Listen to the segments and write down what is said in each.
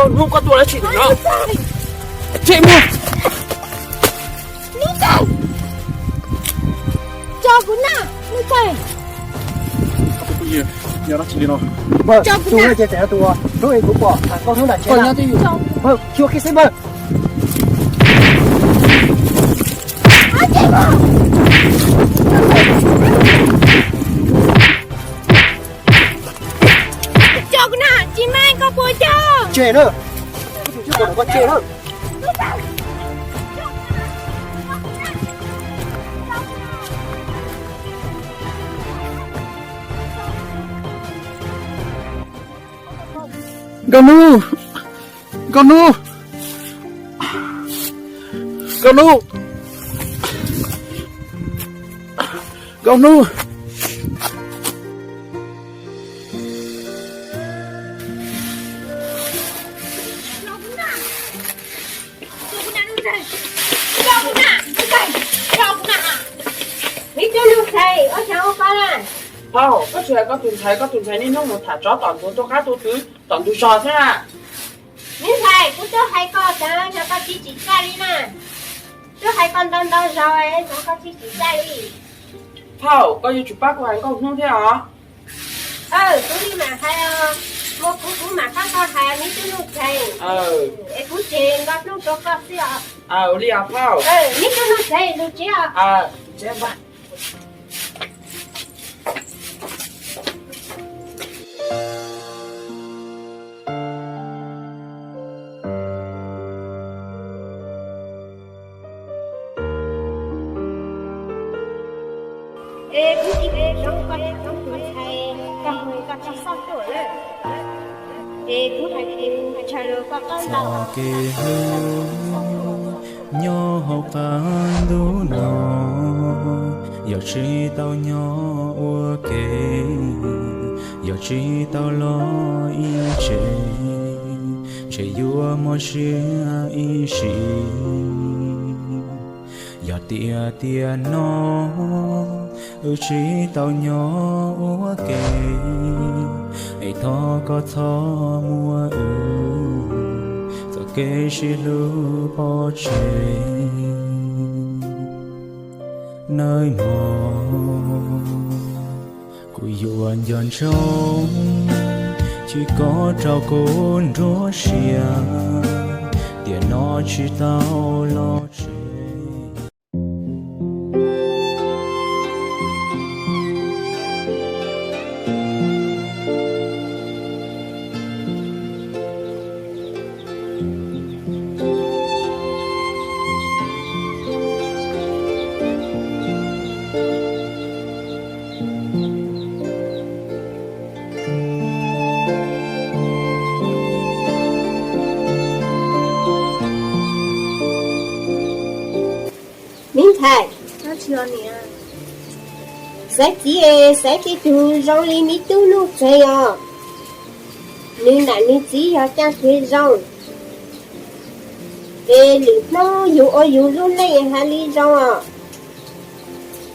Hnub koj tuaj dab tsi no? Tsis mus. Nuj Txais, tso kuv na, Nuj Txais. Yog dab tsi li no? Tso kuv na. Hnub kuv pom Nkauj Hnub nram tsev na. Xyuas kiag xwb npawg. Tso kuv na, tsis meej koj puas yog? Tseg na, koj tseg na. Nkauj Hnub, Nkauj Hnub, Nkauj Hnub, Nkauj Hnub. Phauj, koj tsis hais koj tus ntxhais, koj tus ntxhais niaj hnub mus tham tsov tom ntug rov qab tuaj twv tom ntug zos xwb na. Me ntxhais, kuv twb hais koj tas yog koj tsis tsim txaj li na. Twb hais koj ntau ntau zaus es koj tsis tsim txaj li. Phauj, koj yuav tsum pab kuv hais Nkauj Hnub thiab os. Kuv li mam hais, muaj kuv kuv mam pab koj hais me tub Nuj Txais. Es kuv tseg Nkauj Hnub rau koj xwb os. Ua li os phauj. Me tub Nuj Txais lug tsev os. Es kuv tsis pom zoo koj tus ntxhais, koj mus koj tsis xob tuaj lawm. Es kuv hais kuv ntshaw rau koj paub ntau. Txoj kev hlub nyob hauv qab ntuj no, yog tsis tau nyob ua ke, yog tsis tau los ib tse, ntshe yuav mob siab ib sim. Yog tias tiam no wb tsis tau nyob ua ke, es thov koj txhob muab wb txoj kev sib hlub pov tseg nawb mog. Kuv yuav nco ntsoov, cia koj rau kuv nruab siab, tiam no tsis tau los tsev. Me ntxhais, xaiv txiv es xaiv tej tug zoo li me tub Nuj Txais os. Nws nam nws txiv yog caj ces zoo, es lwm hnub yug ua yug lub neej hais li zoo os.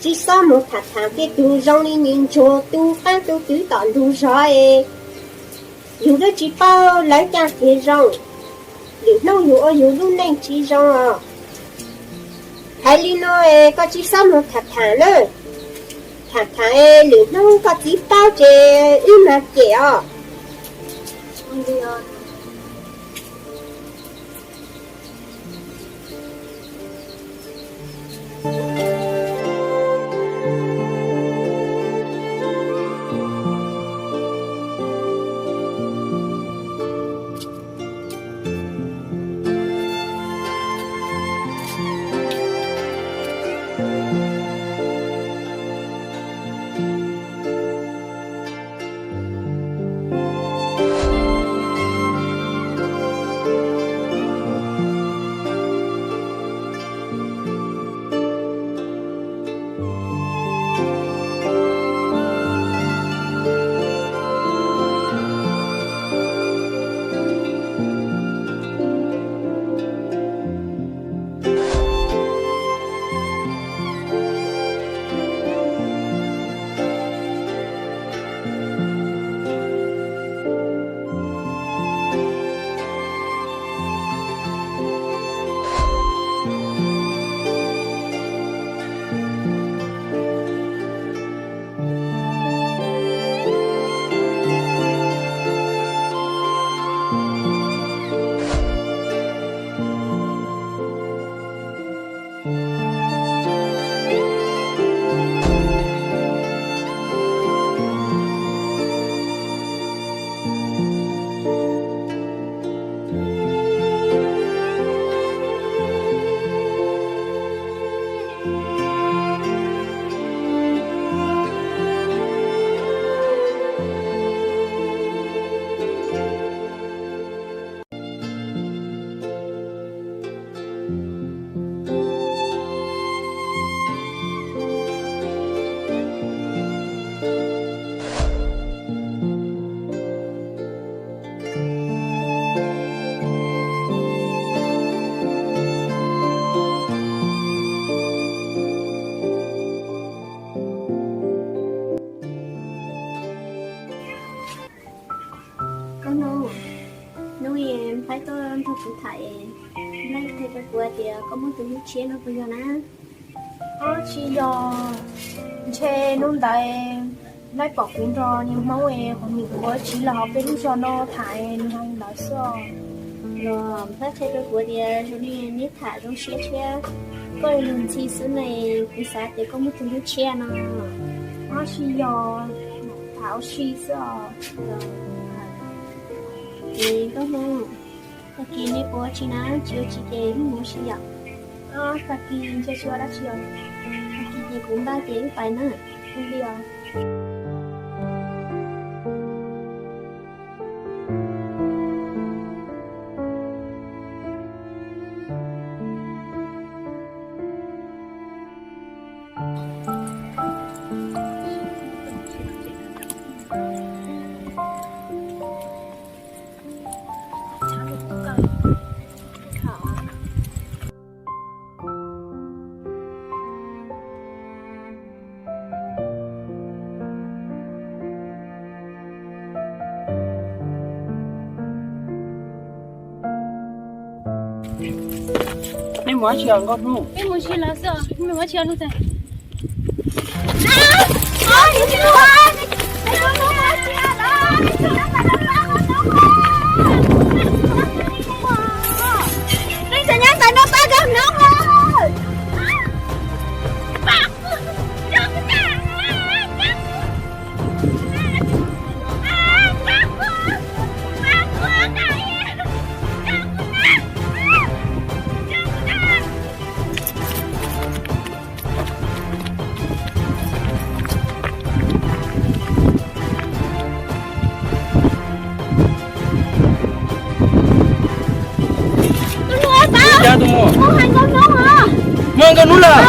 Tsis txhob mus tham tham tej tug zoo li nws ntsuag tu qaab tu twv tom ntug zog es yug twb tsis paub lawv caj ces zoo, lwm hnub yug ua yug lub neej tsis zoo os. Hais li no es koj tsis txhob mus tham tham na. Tham tham es lwm hnub koj txiv paub ces wb mag cem os. Hnub, hnub Nplhaib tuaj nrog kuv tham, Nplhaib qhia rau kuv tias koj muaj tus hlub tshiab no puas yog na? Ob, tsis yog. Ntshe hnub ntawd Nplhaib pom kuv nrog niag Hmoob es qhov mis kuv ua tsiv los hauv peb lub zos no tham nws hais ntawd xwb os. Los Nplhaib qhia rau kuv tias zoo li neb tham zoo siab thiab koj lug ntxhi xwb ne, kuv xav tias koj muaj tus hlub tshiab no. Ob, tsis yog, tham ua si xwb os. Ces koj Hmoob, tag kis nej puas ua tsi na? Tsis ua tsi ces wb mus ua si yom. Tag kis ntshe tsis ua dab tsi os. Tag kis ces kuv npaj ces wb pais na. Ua li os. Nej mus dab tsi os Nkauj Hnub? Nej mus si los xwb, nej mus dab tsi os Nuj Txais? Tus hlub, tus hlub, mus hais Nkauj Hnub lawm.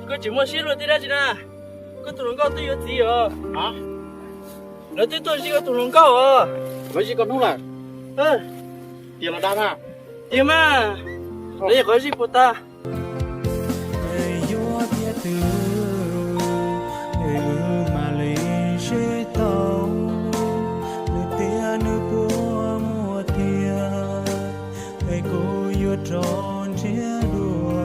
Koj tsis muaj siab luag tej dab tsi na? Koj tus hluas nkauj twb yuav txiv os. Lawv twb tuaj zij koj tus hluas nkauj os. Lawv zij koj hnub lawm? Tiag los dag na? Tiag mas, lawv yog qhov zij puas tag. Yuav tiag twg es wb mam li sib tau, nws tias nws puas muaj tiag es kuv yuav rov nrhiav dua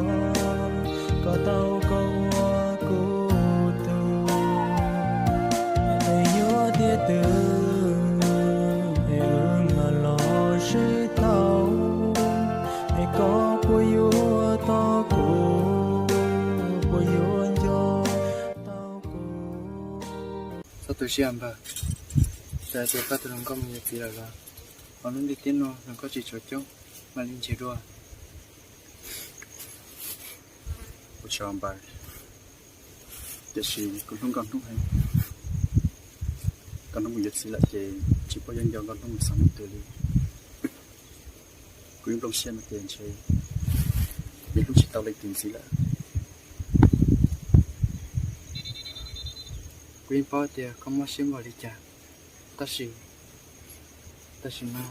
kom tau koj ua kuv tug. Es yuav tiag twg es wb mam los sib tau, es koj puas yuav tau kuv, puas yuav nco tau kuv. Txhob tu siab npawg, txawm tias koj tus hluas nkauj mus yuav txiv lawm los, hauv lub ntiaj teb no hluas nkauj tsis tshua coob, mam li nrhiav dua. Ua tsaug npawg, tiam sis kuv hlub Nkauj Hnub heev. Nkauj Hnub mus yuav txiv lawm ces tsis paub yuav nco Nkauj Hnub mus xav mus twg li. Kuv yeej nplooj siab no ces ntshe yuav hlub tsis tau leej twg ntxiv lawm. Kuv yeej paub tias koj mob siab npaum li cas, tab sis, tam sim no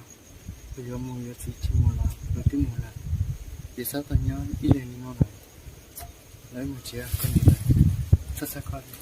kuv yuav mus yuav txiv tsis mus los kuv twb mus lawm. Ces xav tau nyob ib leeg li no lawm, lawv mus tsev koj mus lawm, txhob xav koj li.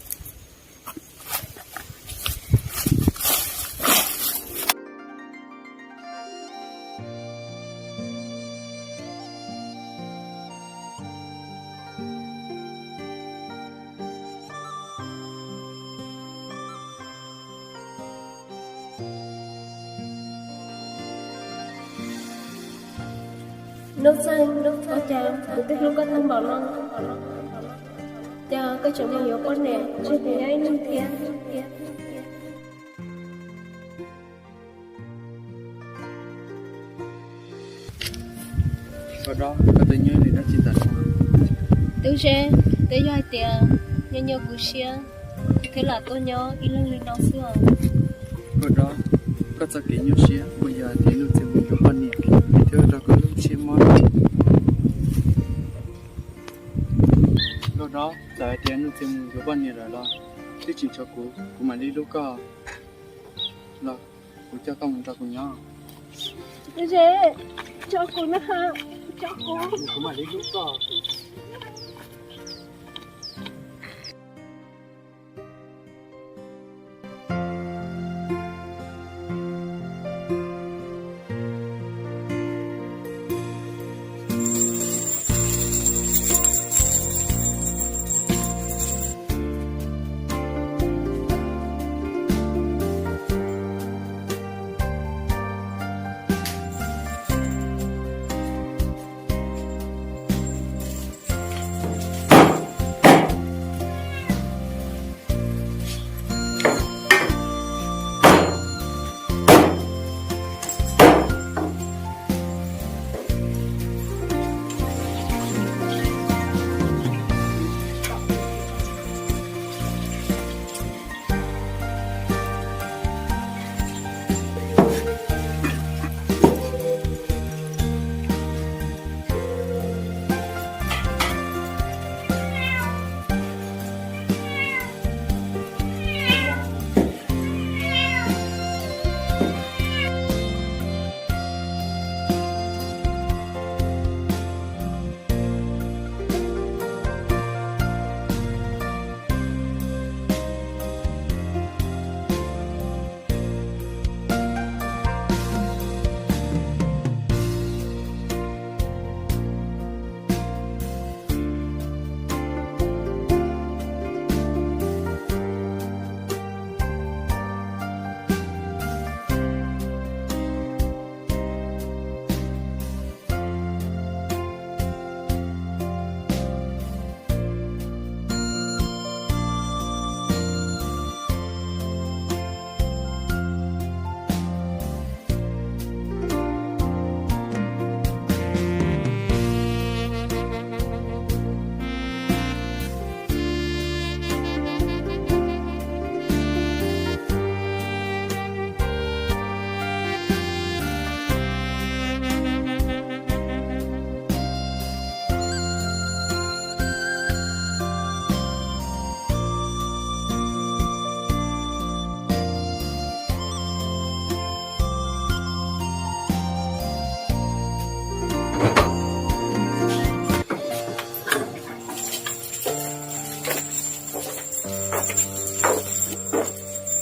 Nuj Txeeg, ua cas kuv twb hlub koj tag npaum no, cas koj tseem mus yuav poj niam tseg kuv nyob ib leeg thiab? Koj dob, koj twb nyob ib leeg dab tsi tas no? Tub Zeb, twb yog hais tias nyob nyob kuv siab thiab lam tuaj nyob ib leeg li no xwb os. Koj dob, koj txoj kev nyuaj siab puas yog hais tias Nuj Txeeg mus yuav poj niam thiaj ua rau koj lub siab Tias Nuj Txias mus yuav poj niam lawm los twb tsis ntshaw kuv, kuv mam li hlub koj los kuv coj koj mus nrog kuv nyob. Ze, tso kuv na, tso kuv. Kuv mam li hlub koj.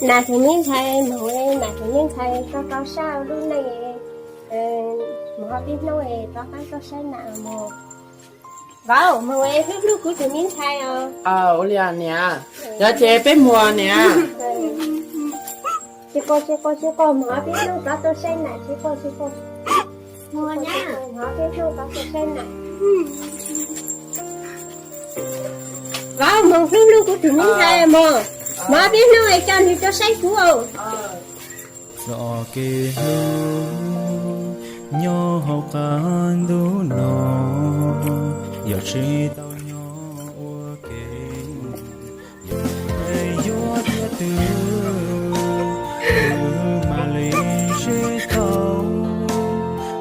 Nas tus me ntxhais, moog, nas tus me ntxhais tau tau sab lub neej, moog ho peb hnub rov qab tuaj saib nas mog. Vauv, moog hlub hlub kuv tus me ntxhais os. Ua li niam, yog ces peb mus niam. Tsis quaj tsis quaj tsis quaj, moog ho peb hnub rov tuaj saib nas, tsis quaj tsis quaj. Vauv, moog hlub hlub kuv tus me ntxhais mog, moog ho peb hnub es coj nwg tuaj saib kuv. Txoj kev hlub nyob hauv qab ntuj no, yog tsis tau nyob ua ke, yuav thiab twg, wb mam li sib tau,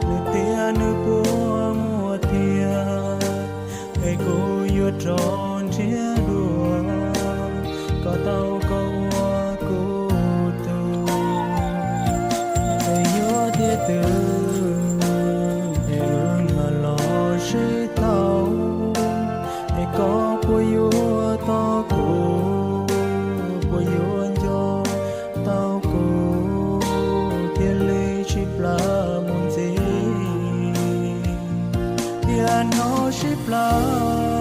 nws tias nws puas muaj tiag, es kuv yuav rov nrhiav dua kom tau koj ua kuv tug. Es yuav thiab twg, es wb mam los sib tau, es koj puas yuav tau kuv, puas yuav nco tau kuv, thiaj li sib plab mus ntxiv. Tiam no sib plab